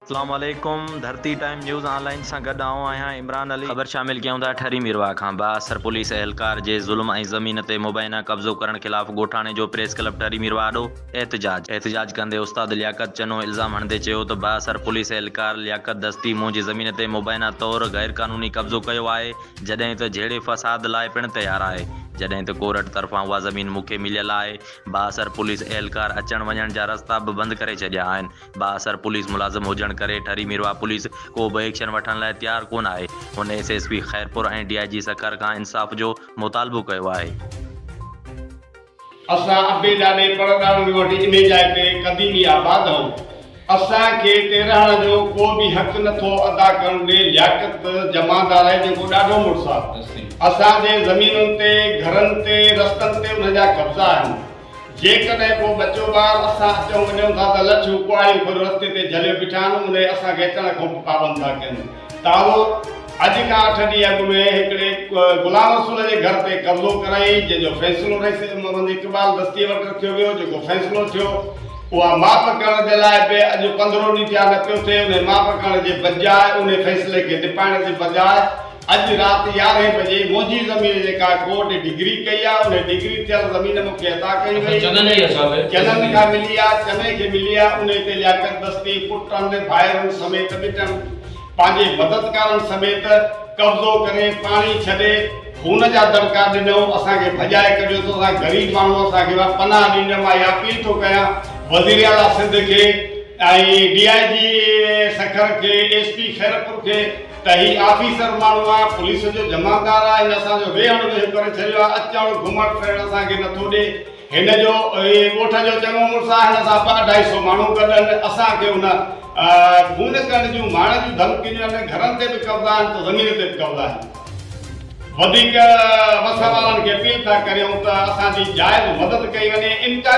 اسلام عليڪم ڌرتي ٽائيم نيوز آن لائين سان گڏ آئون آهيان عمران علي. خبر شامل ڪيون ٿا ٺري ميرواهه کان بااثر پوليس اهلڪار جي ظلم ۽ زمين تي مبينا قبضو ڪرڻ خلاف ڳوٺاڻي جو پريس ڪلب ٺري ميرواهه آڏو احتجاج. احتجاج ڪندي استاد لياقت چنو الزام هڻندي چيو ته بااثر پوليس اهلڪار لياقت دستي منهنجي زمين تي مبينا طور غيرقانوني قبضو ڪيو آهي جڏهن ته جهيڙي فساد لاء پڻ تيار آهي جڏهن ته ڪورٽ طرفان اها زمين مون کي مليل آهي بااثر پوليس اهلڪار اچڻ وڃڻ جا رستا به بند ڪري ڇڏيا آهن بااثر پوليس ملازم هجڻ ڪري ٺري ميرواهه پوليس ڪو به ايڪشن وٺڻ لاء تيار ڪونه آهي. هن S S P Khairpur ۽ D I G Sukkur کان انصاف جو مطالبو ڪيو آهي. اسان ابي ڏاڏي پڙ ڏاڏن کان وٺي انهي جاء تي قديمي آباد آهيون. اسان کي اتي رهڻ جو ڪو به حق نه ٿو ادا ڪرڻ ڏي. لياقت جمعدار آهي جيڪو ڏاڍو مڙس آهي. اسان جي زمينن تي، گهرن تي، رستن تي انهن جا قبضا آهن. جيڪڏهن ڪو ٻچو ٻار اسان اچون وڃون ٿا ته لٺيون ڪهاڙيون کڻي رستي تي جهليو بيٺا آهن انهي اسان کي اچڻ کان به پابند ٿا ڪن. تازو اڄ کان اٺ ڏينهن اڳ ۾ هڪڙي غلام رسول جي گهر تي قبضو ڪرايائين جنهن جو فيصلو رئيس محمد اقبال دستيء وٽ رکيو ويو جيڪو فيصلو ٿيو اها ماپ ڪرڻ جي لاء به اڄ پندرهون ڏينهن ٿيا نه پيو ٿئي انهي ماپ ڪرڻ جي بجاء انهي فيصلي کي نپائڻ جي بجاء اڄ رات يارهين بجي منهنجي زمين جيڪا ڪورٽ ڊگري ڪئي آ انهي ڊگري ٿيل زمين مون کي عطا ڪئي وئي چنن کان ملي آ چني کي ملي آ انهي تي لياقت دستي پٽن ڀائرن سميت ٻٽن پنهنجي مددگارن سميت قبضو ڪري پاڻي ڇڏي خون جا دڙڪا ڏنئون اسان کي ڀڄائي ڪڍيو اٿو اسان غريب ماڻهو اسان کي پناهه ڏيندي مان اها اپيل ٿو ڪيان وزير اعليٰ سنڌ کي ۽ ڊي I جي سکر کي ايس پي خيرپور کي ته هي آفيسر ماڻهو آ، پوليس جو جمعدار آ، هن اسان جو ويهڻ ويهه ڪري ڇڏيو آ، اچڻ گهمڻ ڦرڻ اسان کي نٿو ڏي، هن جو هي ڳوٺ جو چڱو مڙس آ، هن سان ٻه اڍائي سو ماڻهو گڏ آهن، اسان کي هن خون ڪرڻ جون مارڻ جون ڌمڪيون ڏنيون آهن، گهرن تي به قبضا آهن ته زمين تي به قبضا آهن. وڌيڪ وس وارن کي اپيل ٿا ڪريون ته اسان جي جائز مدد ڪئي وڃي، انڪار.